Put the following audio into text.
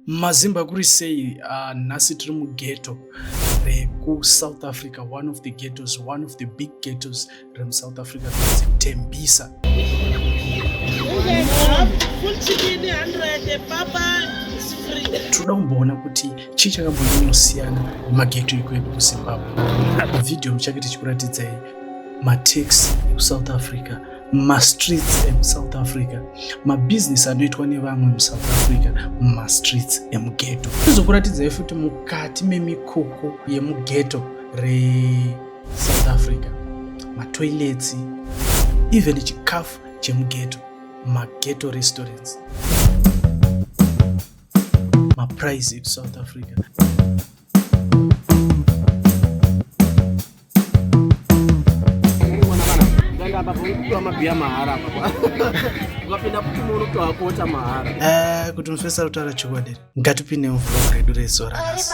Mazimba kuri sei? Nhasi tiri mughetto rekuSouth Africa, one of the ghettos, one of the big ghettos remuSouth Africa, rinonzi Tembisa. Tinoda kumboona kuti chii chakambonyanyosiyana nemaghetto ekwedu kuZimbabwe. Muvhidhiyo muchange tichikuratidzai mataxi ekuSouth Africa, mastreets emuSouth Africa, mabhizinesi anoitwa nevamwe muSouth Africa mumastreets emughetto. Tizokuratidzai futi mukati memikoko yemughetto reSouth Africa, matoilets, even chikafu chemughetto, maghetto restaurants, maprice ekuSouth Africa. Kuti mufesa kutaura chokwadi, ngatipinde muvlog redu rezuva ranhasi.